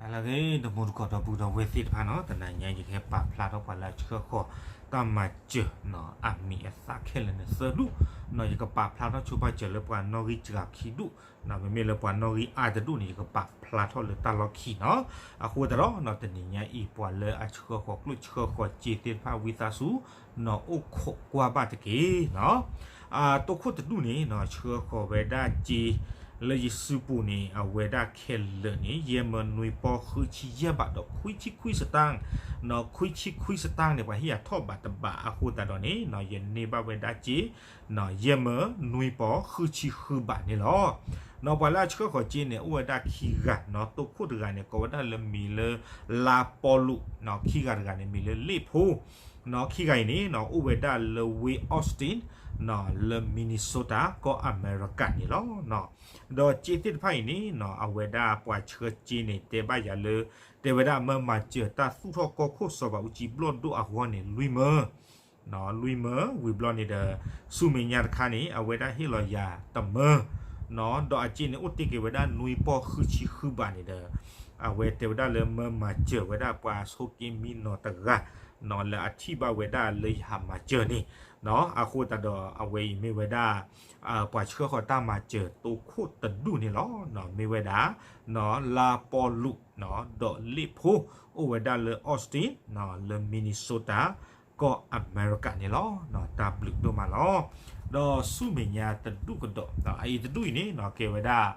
ဟါလၢအဂ့ၤ တမူတကိးဒီပုၢ်ဒီဝဲၢ်သ့ၣ်တဖၣ်နီၤ, တနၤညါယကဟဲပာ်ဖျါထီၣ်ပှၤလၢအဆှၢဃီၤတၢ်မၤစၢၤနီၤ အမံၤအသၣ်ခဲလၢာ်န့ၣ်သၢဒူၣ်နီၤ, ယကပာ်ဖျါထီၣ်ဆိပာ်စၢၤလၢပှၤနီၣ်ဂံၢ်စှၤခံဒူၣ်နီၤ, မ့မ့ၢ်လၢပှၤနီၣ်ဂံၢ်အါတဒူၣ်န့ၣ် ယကပာ်ဖျါထီၣ်လၢတၢ်လီၢ်ခံနီၤ. အဃိသတးဒီးနီၤ တနံၤညါအံၤ ပှၤလၢအဆှၢဃီၤကျိၣ်ဆှၢဃီၤစ့သ့ၣ်တဖၣ် ဝံသးစူၤနီၤ အိၣ်ခိးကွၢ်ဘၣ်တက့ၢ်နီၤ. တိခိၣ်တဒူၣ်န့ၣ်နီၤ ဆှၢဃီၤဝဲဒၣ်စ့ လၢယစုပူၤန့ၣ် အဝဲဒၣ်ခဲလၢာ်န့ၣ် ယဲၢ်မၢနွံပီၢ်ဃုဆံယဲၢ်ဘးဒီး ခွံဆံခွံစတၢၣ်နီၤ, ခွံဆံခွံစတၢၣ်န့ၣ် ပှၤဟ့ၣ်ယၤထီၣ်ဘးတဘးအဃိသတးဒီးန့ၣ်နီၤ ယန့ၢ်ဘၣ်ဝဲဒၣ်စ့ ယဲၢ်မၢနွံပီၢ်ဃုဆံဃုဘးန့ၣ်လီၤ. နီၤ ပှၤလၢအဆှၢဃီၤစ့န့ၣ် အိၣ်ဝဲဒၣ်ခံဂၤနီၤ, တိခိၣ်တဂၤန့ၣ် ကိးဝဲဒၣ်လၢမံၤလၢ လါပီလူးနီၤ, ခံဂၤတဂၤန့ၣ် မံၤလၢလ့ၣ်ဖိနီၤ, ခံဂၤအံၤန့ၣ်နီၤ အိၣ်ဝဲဒၣ်လၢဝ့ၢ် Austin နီၤ လၢ Minnesota ကီၢ်အမဲရကၤန့ၣ်လီၤ. ဒီးစ့သ့ၣ်တဖၣ်အံၤန့ၣ်နီၤ အဝဲဒၣ်ပှၤဆှၢစ့န့ၣ် တဲဘၣ်ယၤလၢ တဲဝဲဒၣ်မၢမၤစၢၤတၢ်သူၣ်ထီၣ်ကီၢ်ခိၣ်စီၤဘးအူကၠံဘျီၣ်ဒိၣ်အဂီၢ်န့ၣ် လွံၢ်မၢ လွံၢ်မၢ ဝံၤဘျီန့ၣ်ဒီး ဆူမဲာ်ညါတခါန့ၣ် အဝဲဒၣ်ဟ့ၣ်လီၤယၤတမၢနီၤ, ဒီးအစ့န့ၣ်အိၣ်တ့ၢ်က့ၤဝဲဒၣ်နွံပီၢ်ဃုဆံဃုဘးန့ၣ်ဒီး အဝဲတဲဝဲဒၣ်လၢမၢမၤစၢၤဝဲဒၣ်ပှၤဆိးက့မံနီၤတဂၤနီၤ လၢအထံၣ်ဘၣ်ဝဲဒၣ်လၢယဟးမၤစၢၤန့ၣ်နီၤ, အဃိသတးဒီးအဝဲအံၤမ့ၢ်ဝဲဒၣ် ပှၤဆှၢဃီၤတၢ်မၤစၢၤတိခိၣ်တဒူၣ်န့ၣ်လီၤ. မ့ၢ်ဝဲဒၣ်နီၤ လါပီလူးနီၤ ဒီးလ့ၣ်ဖိ အိၣ်ဝဲဒၣ်လၢ Austin နီၤ လၢ Minnesota ကီၢ်အမဲရကၤန့ၣ်လီၤ. တၢ်ဘျုးဒိၣ်မးလီၤ. ဒီးဆူမဲာ်ညါတဒူၣ်ကဒီးနီၤ အအံၤတဒူၣ်အံၤန့ၣ်နီၤ ကဲဝဲဒၣ်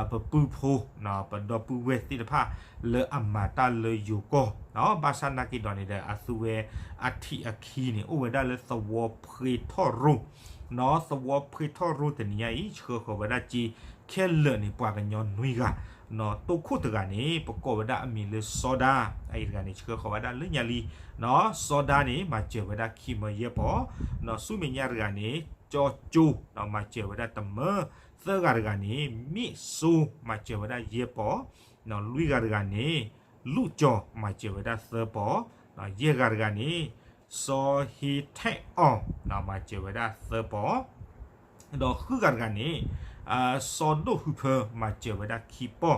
ပပုၢ်ဖိနီၤ ပဒီပုၢ်ဝဲၢ်သ့ၣ်တဖၣ်လၢအမၤတၢ်လၢယိၤကီၢ်နီၤ, ဘၣ်ဆၣ်နာ်က့ၤဒီးန့ၣ်ဒီး အသုဝဲအထံးအခံန့ၣ် အိၣ်ဝဲဒၣ်လၢသဝီဖှ့ထီၣ်ရိနီၤ, သဝီဖှ့ထီၣ်ရိတနံၤညါအံၤ ဆှၢဃီၤဝဲဒၣ်စ့ ခဲလၢာ်န့ၣ် ပှၤကညီနွံဂၤနီၤ, တိခိၣ်တဂၤန့ၣ် ပကိးဝဲဒၣ်အမံၤလၢစီၤဒါ, အအံၤတဂၤန့ၣ် ဆှၢဃီၤဝဲဒၣ်လၢညါလံနီၤ, စီၤဒါန့ၣ် မၤစၢၤဝဲဒၣ်ခံမၢယဲၢ်ပီၢ်နီၤ, ဆူမဲာ်ညါတဂၤန့ၣ် ကၠီကၠိနီၤ မၤစၢၤဝဲဒၣ်တမၢ, သၢဂၤတဂၤန့ၣ် မ့ၣ်စိ မၤစၢၤဝဲဒၣ်ယဲၢ်ပီၢ်နီၤ, လွံၢ်ဂၤတဂၤန့ၣ် လူၣ်ကၠီ မၤစၢၤဝဲဒၣ်သၢပီၢ်နီၤ, ယဲၢ်ဂၤတဂၤန့ၣ် စီၤဟ့ထဲအီၤနီၤ မၤစၢၤဝဲဒၣ်သၢပီၢ် ဒီးဃုဂၤတဂၤန့ၣ် စီၤဒိၣ်ဟုဖၢ မၤစၢၤဝဲဒၣ်ခံပီၢ်, ဒီး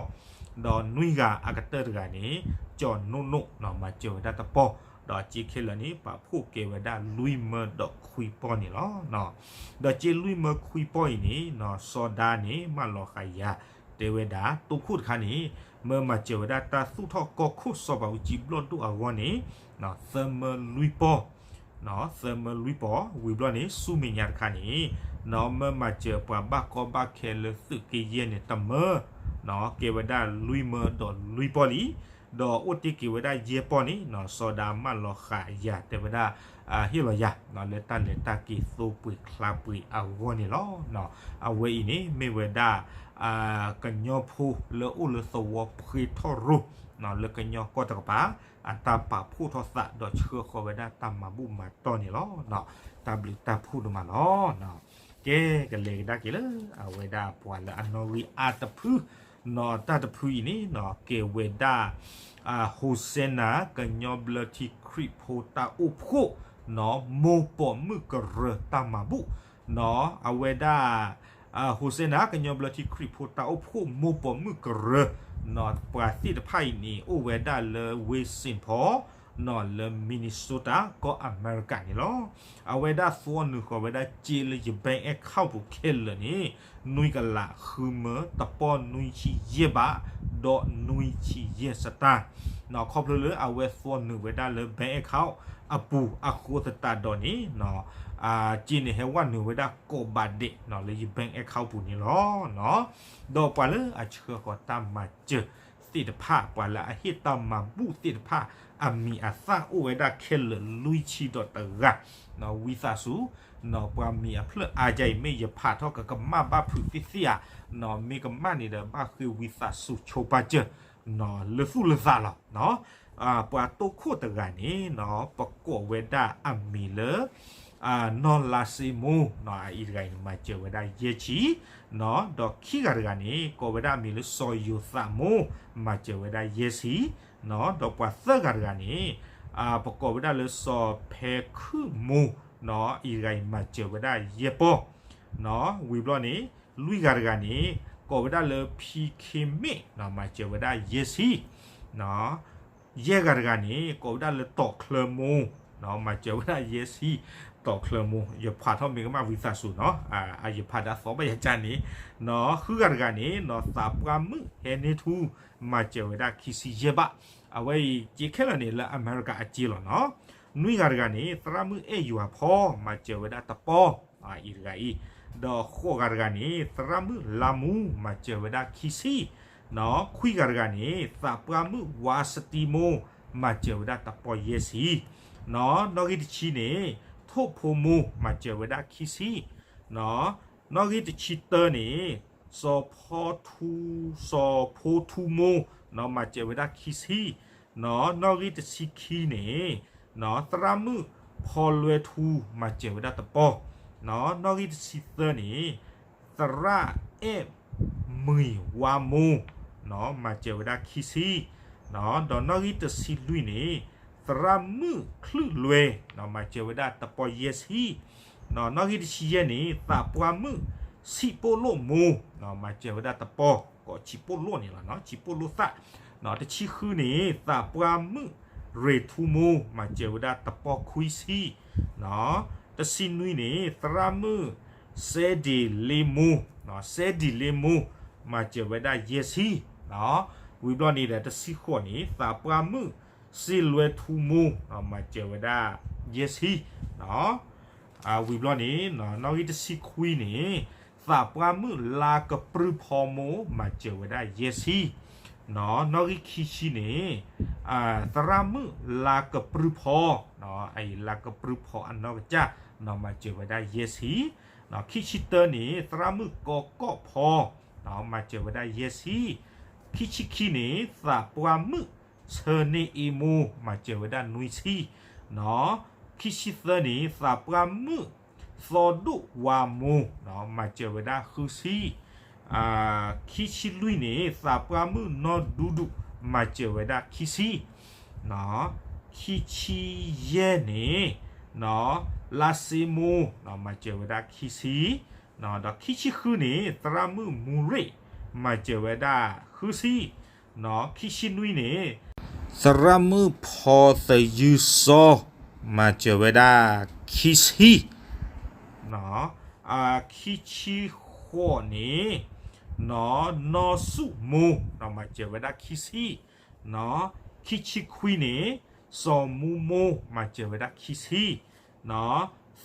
နွံဂၤအကတၢၢ်တဂၤန့ၣ် ကၠီၤနိၣ်နိၣ်နီၤ မၤစၢၤဝဲဒၣ်တပီၢ်, ဒီးစ့ခဲလၢာ်န့ၣ် ပာ်ဖှိၣ်ကဲဝဲဒၣ်လွံၢ်မၢဒီးခွံပီၢ်န့ၣ်လီၤ. ဒီးစ့လွံၢ်မၢခွံပီၢ်အံၤန့ၣ်နီၤ စီၤဒါန့ၣ် မၢလီၤဃာ်ယၤ တဲဝဲဒၣ် တိခိၣ်တခါန့ၣ် မၢမၤစၢၤဝဲဒၣ်တၢ်သူၣ်ထီၣ်ကီၢ်ခိၣ်စီၤဘးအူကၠံဘျီၣ်ဒိၣ်အဂီၢ်န့ၣ် သၢမၢလွံၢ်ပီၢ် သၢမၢလွံၢ်ပီၢ် ဝံၤဘျီန့ၣ် ဆူမဲာ်ညါတခါန့ၣ် နီၢ်မၢမၤစၢၤပှၤဘၣ်ကီဘၣ်ခဲလၢသုးက့ယဲၢ်န့ၣ် တမၢ ကဲဝဲဒၣ်လွံၢ်မၢဒီးလွံၢ်ပီၢ်လံ, ဒီးအိၣ်တ့ၢ်က့ၤဝဲဒၣ်ယဲၢ်ပီၢ်န့ၣ် နီၢ်စီၤဒၤမၢလီၤဃာ်ယၤ တဲဝဲဒၣ် ဟ့ၣ်လီၤယၤ လၢတၢ်လဲၤတၢ်က့ၤသိပှ့ၤချါပှ့ၤအဂီၢ်န့ၣ်လီၤ. အဝဲအံၤန့ၣ် မ့ၢ်ဝဲဒၣ် ကညီဖိလၢအိၣ်လၢသဝီဖှ့ထီၣ်ရိ လၢကညီကီၢ်တကပၤ အတၢ်ပာ်ဖှိၣ်ထီၣ်သးဒီးဆှၢဃီၤဝဲဒၣ်တၢ်မၤဘူၣ်မၤတီၢ်န့ၣ်လီၤ. တၢ်ဘျုးတၢ်ဖှိၣ်ဒိၣ်မးလီၤ. ကဲ ကလဲၤကဒါက့ၤလၢ အဝဲဒၣ်ပှၤလၢအနီၣ်ဂံၢ်အါတဖု နီၢ်တၢ်တဖုအံၤန့ၣ် ကဲဝဲဒၣ် ဟိစဲနၤ ကညီဘျၢထံခရံာ်ဖိတၢ်အိၣ်ဖှိၣ် နီၢ်မိၢ်ပိာ်မုၣ်ကရၢတၢ်မၤဘူၣ် နီၢ်အဝဲဒၣ် ဟိစဲနၤ ကညီဘျၢထံခရံာ်ဖိတၢ်အိၣ်ဖှိၣ်မိၢ်ပိာ်မုၣ်ကရၢ နီၢ်ပှၤသ့ၣ်တဖၣ်အံၤန့ၣ် အိၣ်ဝဲဒၣ်လၢဝ့ၢ် Saint Paul နီၢ်လၢ Minnesota ကီၢ်အမဲရကၤန့ၣ်လီၤ. အဝဲဒၣ်သွီနုာ်ဃီၤဝဲဒၣ်စ့လၢယ bank account ပူၤခဲလၢာ်န့ၣ် နွံကလးဃုမၢ တပီၢ်နွံဆံယဲၢ်ဘး ဒီးနွံဆံယဲၢ်စတၢ် နီၢ်ခီဖျိလၢအဝဲသွီနုာ်ဝဲဒၣ်လၢ bank account အပူၤအဃိသတးဒီးန့ၣ် စ့န့ၣ်ဟဲဝဲနုာ်ဝဲဒၣ်ကိးဘးဒဲး နီၢ်လၢယ bank account ပူၤန့ၣ်လီၤ. ဒီးပှၤလၢအဆှၢဃီၤတၢ်မၤစၢၤသ့ၣ်တဖၣ် ပှၤလၢအဟ့ၣ်တၢ်မၤဘူၣ်သ့ၣ်တဖၣ် အမံၤအသၣ်အိၣ်ဝဲဒၣ်ခဲလၢာ်လွံၢ်ဆံဒီးတဂၤ နီၢ်ဝံသးစူၤ နီၢ်ပှၤမံၤအဖျၢၣ်အါယါအံၤ မ့ၢ်ယဖးထီၣ်ကကမၣ်ဘၣ်ဖုးသ့ၣ်သ့ၣ်ဧါ နီၢ်မ့ၢ်ကမၣ်န့ၣ်ဒီး ဘၣ်ဃ့ဝံသးစူၤဆိပာ်စၢၤ နီၢ်လၢသူၣ်လၢသးလီၤ. ပှၤတိခိၣ်တဂၤန့ၣ် နီၢ်ပကိးဝဲဒၣ်အမံၤလၢ နီၢ်လါစ့မိၢ် နီၢ်အအံၤတဂၤအံၤန့ၣ် မၤစၢၤဝဲဒၣ်ယဲၢ်ဆံ နီၢ်ဒီးခံဂၤတဂၤန့ၣ် ကိးဝဲဒၣ်အမံၤလၢစီၤယိၤသးမိၢ် မၤစၢၤဝဲဒၣ်ယဲၢ်ဆံ နီၢ်ဒီးပှၤသၢဂၤတဂၤန့ၣ် ပကိးဝဲဒၣ်လၢစီၤဖဲခုၣ်မိၢ် နီၢ်အံၤတဂၤအံၤ မၤစၢၤဝဲဒၣ်ယဲၢ်ပီၢ် နီၢ်ဝံၤဘျီန့ၣ် လွံၢ်ဂၤတဂၤန့ၣ် ကိးဝဲဒၣ်လၢဖံခ့မ့ၣ် နီၢ်မၤစၢၤဝဲဒၣ်ယဲၢ်ဆံ ယဲၢ်ဂၤတဂၤန့ၣ် ကိးဝဲဒၣ်လၢတီၤချၢမိၢ်, မၤစၢၤဝဲဒၣ်ယဲၢ်ဆံ, တီၤချၢမိၢ် ယဖးထီၣ်မ့ၢ်ကမၣ်ဝံသးစူၤနီၤ, ယဖးဒၣ်သီဘၣ်ယၤကၢ်န့ၣ်, ဃုဂၤတဂၤန့ၣ် သးပှၢ်မုၣ်ဟဲန့ၢ်ထူ မၤစၢၤဝဲဒၣ်ခံဆံယဲၢ်ဘး, အဝဲအံၤစ့ခဲလၢာ်န့ၣ် လၢအမဲရကၤအစ့လီၤနီၤ. နွံဂၤတဂၤန့ၣ် သရၣ်မုၣ်အဲၣ်ယွၤဖီ မၤစၢၤဝဲဒၣ်တပီၢ်, အံၤတဂၤအံၤ, ဒီးဃိးဂၤတဂၤန့ၣ် သရၣ်မုၣ်လါမူ မၤစၢၤဝဲဒၣ်ခံဆံ, ခွံဂၤတဂၤန့ၣ် သးပှၢ်မုၣ်ဝါစတံမိၢ် မၤစၢၤဝဲဒၣ်တပီၢ်ယဲၢ်ဆံ, နီၣ်ဂံၢ်တဆံန့ၣ် ထိၣ်ဖိမိၢ် မၤစၢၤဝဲဒၣ်ခံဆံ, နီၣ်ဂံၢ်တဆံတၢန့ၣ် စီၤဖီထူ, စီၤဖိထူမိၢ် မၤစၢၤဝဲဒၣ်ခံဆံ, နီၣ်ဂံၢ်တဆံခံန့ၣ် သရၣ်မုၣ်ဖီလွဲထူ မၤစၢၤဝဲဒၣ်တပီၢ်, နီၣ်ဂံၢ်တဆံသၢန့ၣ် သရၣ်အဲၣ်မုၢ်ဝါမိၢ် မၤစၢၤဝဲဒၣ်ခံဆံ, ဒီးနီၣ်ဂံၢ်တဆံလွံၢ်န့ၣ် သရၣ်မုၣ်ချုးလွဲ မၤစၢၤဝဲဒၣ်တပီၢ်ယဲၢ်ဆံ, နီၣ်ဂံၢ်တဆံယဲၢ်န့ၣ် သးပှၢ်မုၣ်ဆံးပိၢ်လိၣ်မိၢ် မၤစၢၤဝဲဒၣ်တပီၢ် ကိးဆံးပိၢ်လိၣ်န့ၣ်လီၤ, ဆံးပိၢ်လိၣ်သၣ်, တဆံဃုန့ၣ် သးပှၢ်မုၣ်ရ့ၣ်ထူမိၢ် မၤစၢၤဝဲဒၣ်တပီၢ်ခွံဆံ, တဆံနွံန့ၣ် သရၣ်မုၣ်စဲဒံးလ့မိၢ်, စဲဒံးလ့မိၢ် မၤစၢၤဝဲဒၣ်ယဲၢ်ဆံ, ဝံၤဘျီန့ၣ်ဒီး တဆံဃိးန့ၣ် သးပှၢ်မုၣ်စ့လွဲထူမိၢ် မၤစၢၤဝဲဒၣ်ယဲၢ်ဆံ, ဝံၤဘျီန့ၣ် နီၣ်ဂံၢ်တဆံခွံန့ၣ် သးပှၢ်မုၣ်လါကပြုၢ်ဖီမိၢ် မၤစၢၤဝဲဒၣ်ယဲၢ်ဆံ, နီၣ်ဂံၢ်ခံဆံန့ၣ် သရၣ်မုၣ်လါကပြုၢ်ဖီ, အအံၤလါကပြုၢ်ဖီအနီၢ်ကစၢ် မၤစၢၤဝဲဒၣ်ယဲၢ်ဆံ, ခံဆံတၢန့ၣ် သရၣ်မုၣ်ကီကီၢ်ဖီ မၤစၢၤဝဲဒၣ်ယဲၢ်ဆံ, ခံဆံခံန့ၣ် သးပှၢ်မုၣ်ဆၢန့ၢ်အ့မိၢ် မၤစၢၤဝဲဒၣ်နွံဆံ, ခံဆံသၢန့ၣ် သးပှၢ်မုၣ်သီဒိၣ်ဝါမိၢ် မၤစၢၤဝဲဒၣ်ဃုဆံ, ခံဆံလွံၢ်န့ၣ် သးပှၢ်မုၣ်နီၢ်ဒူဒူၣ် မၤစၢၤဝဲဒၣ်ခံဆံ, ခံဆံယဲၢ်န့ၣ် လါစ့မိၢ် မၤစၢၤဝဲဒၣ်ခံဆံ, ဒီးခံဆံဃုန့ၣ် သရၣ်မုၣ်မူရ့ၣ် မၤစၢၤဝဲဒၣ်ဃုဆံ, ခံဆံနွံန့ၣ် သရၣ်မုၣ်ဖီသယုၢ်စီ မၤစၢၤဝဲဒၣ်ခံဆံ, ခံဆံဃိးန့ၣ် နီၢ်စူၣ်မိၢ် မၤစၢၤဝဲဒၣ်ခံဆံ, ခံဆံခွံန့ၣ် စီၤမူမိၢ် မၤစၢၤဝဲဒၣ်ခံဆံ,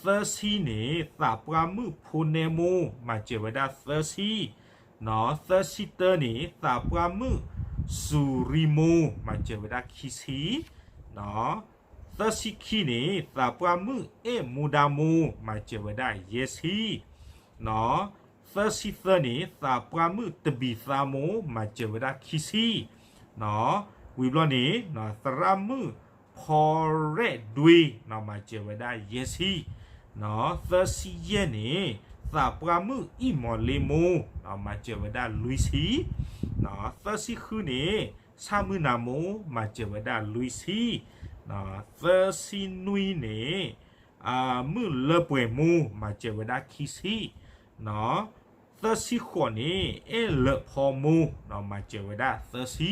သၢဆံန့ၣ် သးပှၢ်မုၣ်ဖိနဲမိၢ် မၤစၢၤဝဲဒၣ်သၢဆံ, သၢဆံတၢန့ၣ် သးပှၢ်မုၣ်စူၤရံမိၢ် မၤစၢၤဝဲဒၣ်ခံဆံ, သၢဆံခံန့ၣ် သးပှၢ်မုၣ်အဲၣ်မူဒါမိၢ် မၤစၢၤဝဲဒၣ်ယဲၢ်ဆံ, သၢဆံသၢန့ၣ် သးပှၢ်မုၣ်တဘံၤသါမိၢ် မၤစၢၤဝဲဒၣ်ခံဆံ, ဝံၤဘျီန့ၣ် သရၣ်မုၣ်ဖီရဲၣ်ဒွ့ မၤစၢၤဝဲဒၣ်ယဲၢ်ဆံ, သၢဆံယဲၢ်န့ၣ် သးပှၢ်မုၣ်အံၣ်မီၤလ့မိၢ် မၤစၢၤဝဲဒၣ်လွံၢ်ဆံ, သၢဆံဃုန့ၣ် ဆၣ်မုၢ်နၤမိၢ် မၤစၢၤဝဲဒၣ်လွံၢ်ဆံ, သၢဆံနွံန့ၣ် မုၢ်လၢပှဲၤမိၢ် မၤစၢၤဝဲဒၣ်ခံဆံ, သၢဆံဃိးန့ၣ် အဲၣ်လၢာ်ဖီမိၢ် မၤစၢၤဝဲဒၣ်သၢဆံ,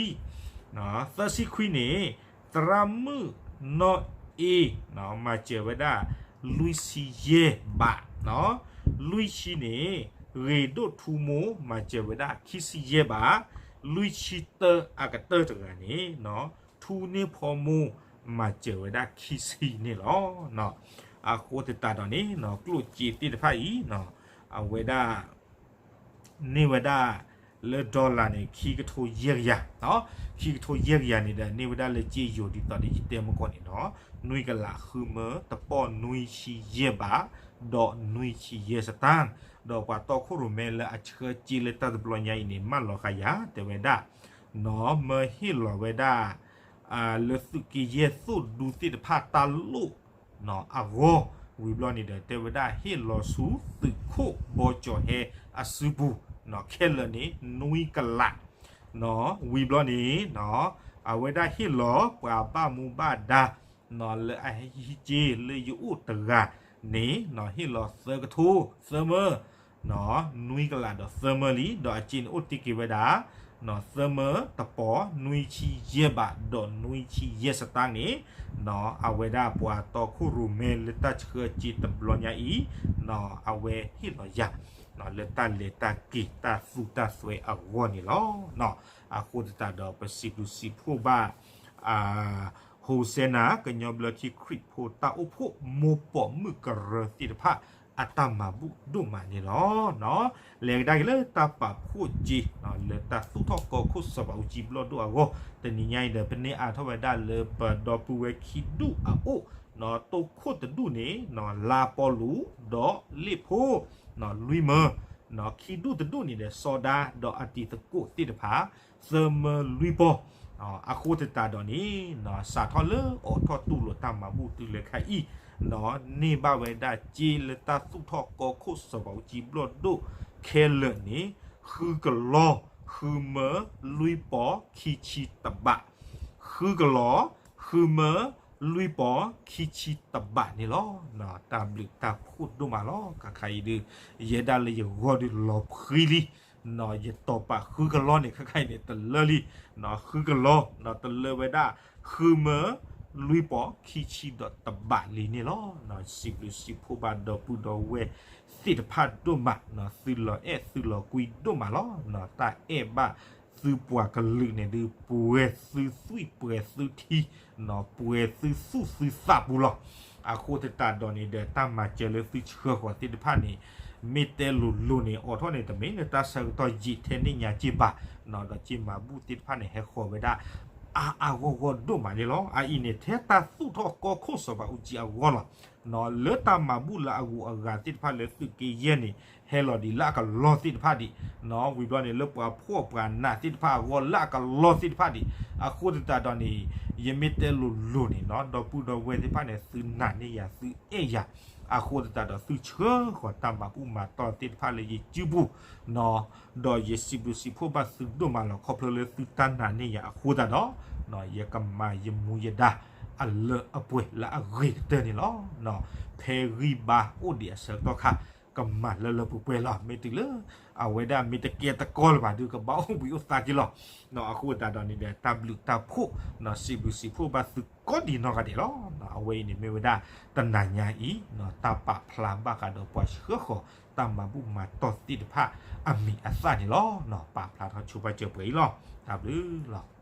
သၢဆံခွံန့ၣ် သရၣ်မုၣ်နီၢ်အ့ မၤစၢၤဝဲဒၣ်လွံၢ်ဆံယဲၢ်ဘး, လွံၢ်ဆံန့ၣ် ဂ့ၤဒိၣ်ထူမိၢ် မၤစၢၤဝဲဒၣ်ခံဆံယဲၢ်ဘး, လွံၢ်ဆံတၢအကတၢၢ်တဂၤန့ၣ် ထူန့ၢ်ဖီမိၢ် မၤစၢၤဝဲဒၣ်ခံဆံန့ၣ်လီၤ. အဃိသတးဒီးန့ၣ် ကျိၣ်စ့သ့ၣ်တဖၣ်အံၤ အဝဲဒၣ် န့ၢ်ဝဲဒၣ်လၢ dollar န့ၣ် ခံကထိယဲၢ်ကယၤ, ခံကထိယဲၢ်ကယၤန့ၣ်ဒီး န့ၢ်ဝဲဒၣ်လၢစ့ယိၤဒ်သိးဒီးယတဲမုၢ်ကီၢ်န့ၣ်ဒီး နွံကလးဃုမၢ တပီၢ်နွံဆံယဲၢ်ဘး ဒီးနွံဆံယဲၢ်စတၣ်, ဒီးပှၤတီခိၣ်ရိၣ်မဲလၢအဆှၢစ့လၢတၢ်တဘျီညါအံၤန့ၣ် မၢလီၤဃာ်ယၤ တဲဝဲဒၣ် နီၢ်မၢဟ့ၣ်လီၤဝဲဒၣ် လၢသုးက့ယဲၢ်သိၣ်ဒူသ့ၣ်တဖၣ်တၢ်လိၣ် အဂီၢ်, ဝံၤဘျီန့ၣ်ဒီး တဲဝဲဒၣ်ဟ့ၣ်လီၤဆူသုးခိၣ်ဘီကၠီၤဟဲအစုပူၤ, ခဲလၢာ်န့ၣ် နွံကလး, ဝံၤဘျီန့ၣ် အဝဲဒၣ်ဟ့ၣ်လီၤပှၤဘၣ်မူဘၣ်ဒါ လၢအဟံးစ့လၢယအိၣ်တဂၤန့ၣ် ဟ့ၣ်လီၤသၢကထိ သၢမၢ နွံကလးဒီးသၢမၢလံ, ဒီးအစ့န့ၣ်အိၣ်တ့ၢ်က့ၤဝဲဒၣ် သၢမၢတပီၤ နွံဆံယဲၢ်ဘး ဒီးနွံဆံယဲၢ်စတၢၣ်န့ၣ် အဝဲဒၣ်ပှၤတီခိၣ်ရိၣ်မဲလၢတၢ်ဆှၢစ့တဘျီညါအံၤ အဝဲဟ့ၣ်လီၤယၤ လၢတၢ်လဲၤတၢ်က့ၤတၢ်သူၣ်တၢ်သွဲအဂီၢ်န့ၣ်လီၤ. အဃိသတးဒီးပစံးဘျုးစံးဖှိၣ်ဘၣ် ဟိစဲနၤ ကညီဘျၢထံခရံာ်ဖိတၢ်အိၣ်ဖှိၣ် မိၢ်ပိာ်မုၣ်ကရၢသ့ၣ်တဖၣ် အတၢ်မၤဘူၣ်ဒိၣ်မးန့ၣ်လီၤ. လဲၤကဒါက့ၤလၢတၢ်ပာ်ဖှိၣ်က့ၤ လၢတၢ်သူၣ်ထီၣ်ကီၢ်ခိၣ်စီၤဘးအူကၠံဘျီၣ်ဒိၣ်အဂီၢ် တနံၤညါအံၤဒီး ပန့ၢ်အါထီၣ်ဝဲဒၣ်လၢပဒီပုၢ်ဝဲၢ်ခံဒူၣ်အအိၣ် တိခိၣ်တဒူၣ်န့ၣ် လါပီလူး ဒီးလ့ၣ်ဖိ လွံၢ်မၢ ခံဒူၣ်တဒူၣ်န့ၣ်ဒီး စီၤဒါ ဒီးအတံၤသကိးသ့ၣ်တဖၣ် သၢမၢလွံၢ်ပီၤ အဃိသတးဒီးန့ၣ် စးထီၣ်လၢအိးထီၣ်တူၢ်လိာ်တၢ်မၤဘူၣ်တုၤလၢခဲအံၤ န့ၢ်ဘၣ်ဝဲဒၣ်စ့လၢတၢ်သူၣ်ထီၣ်ကီၢ်ခိၣ်စီၤဘးအူကၠံဘျီၣ်ဒိၣ်ခဲလၢာ်န့ၣ် ဃုကလီ ဃုမၢ လွံၢ်ပီၤ ခံဆံတဘး ဃုကလီ ဃုမၢ လွံၢ်ပီၤ ခံဆံတဘးန့ၣ်လီၤ. တၢ်ဘျုးတၢ်ဖှိၣ်ဒိၣ်မးလီၤ. ခါခါအံၤဒုး ယဲဒၣ်လၢယဂီၢ်ဒုးလီၤဖှံလံ ယတီၤပာ်ဃုကလီန့ၣ် ခါခါအံၤန့ၣ် တလၢလံ ဃုကလီ တလၢဝဲဒၣ် ဃုမၢ လွံၢ်ပီၤ ခံဆံဒီးတဘးလံန့ၣ်လီၤ. စံးဘျုးစံးဖှိၣ်ဘၣ်ဒီပုၢ်ဒီဝဲၢ်သ့ၣ်တဖၣ်ဒိၣ်မး သုလီၤအဲၣ်သုလီၤကွံဒိၣ်မးလီၤ. တၢ်အဲၣ်ဘၣ်သုပှၤကလုာ်န့ၣ်ဒုး ပှဲၤသုသွံၣ်ပှဲၤသုထံ ပှဲၤသုသူၣ်သုသးပူၤလီၤ. အဃိသတးဒီးန့ၣ်ဒီး တၢ်မၤစၢၤလၢသုဆှၢဃီၤသ့ၣ်တဖၣ်န့ၣ် မ့ၢ်တဲလိၤလိၤန့ၣ် အိးထီၣ်န့ၣ် တမ့ၢ်လၢတၢ်ဆၢကတီၢ်ယံာ်ထဲန့ၣ်ညါက့ဘၣ် ဒီးက့မၤဘူၣ်သ့ၣ်တဖၣ်န့ၣ် ဟဲဃီၤဝဲဒၣ် အါအါဂီၢ်ဂီၢ်ဒိၣ်မးန့ၣ်လီၤ. အအံၤန့ၣ် ထဲတၢ်သူၣ်ထီၣ်ကီၢ်ခိၣ်စီၤဘးအူကၠံအဂီၢ်လီၤ. လၢတၢ်မၤဘူၣ်လၢအဂုၤအဂၤသ့ၣ်တဖၣ်လၢသုးက့ယဲၢ်န့ၣ် ဟဲလီၤဒံးလၢအကလီသ့ၣ်တဖၣ်ဒံး ဝံၤဘျီန့ၣ် လၢပှၤဖှီၣ်ပှၤနးသ့ၣ်တဖၣ်အဂီၢ်လၢအကလီသ့ၣ်တဖၣ်ဒံး အဃိသတးဒီးန့ၣ် ယမ့ၢ်တဲလိၤလိၤန့ၣ် ဒီပုၢ်ဒီဝဲၢ်သ့ၣ်တဖၣ်န့ၣ် သုနာ်န့ၢ်ယၤသုအဲၣ်ယၤ အဃိသတးဒီးသုဆှၢဃီၤတၢ်မၤဘူၣ်မၤတီၢ်သ့ၣ်တဖၣ်လၢယစုပူၤ ဒီးယစံးဘျုးစံးဖှိၣ်ဘၣ်သုဒိၣ်မးလီၤ. ခီဖျိလၢသုတၢ်နာ်န့ၢ်ယၤအဃိသတးဒီး ယကမၤယမူယဒါအလၢအပှဲၤလၢအဂ့ၤကတၢၢ်န့ၣ်လီၤ. ဖဲဂံၢ်ဘါအိၣ်ဒံးအဆၢကတီၢ်ခါ ကမၤလၢလၢပှဲၤပှဲၤလီၤ. မ့ၢ်တုၤလၢ အဝဲဒၣ်မ့ၢ်တကဲတကီလၢၤဘၣ်ဒုး ကဘၣ်အိၣ်ဘှံးအိၣ်သါက့ၤလီၤ. အဃိသတးဒီးန့ၣ်ဒီး တၢ်ဘျုးတၢ်ဖှိၣ် စံးဘျုးစံးဖှိၣ်ဘၣ်သုကိးဒံးနီၢ်ဂၤဒဲးလီၤ. အဝဲအံၤန့ၣ်မ့ၢ်ဝဲဒၣ်တနၤညါအံၤ တၢ်ပာ်ဖျါဘၣ်ဃးဒီးပှၤဆှၢဃီၤ တၢ်မၤဘူၣ်မၤတီၢ်သ့ၣ်တဖၣ်အမံၤအသၣ်န့ၣ်လီၤ. ပာ်ဖျါထီၣ်ဆိပာ်စၢၤပှဲၤအံၤလီၤ. တၢ်ဘျုးလီၤ.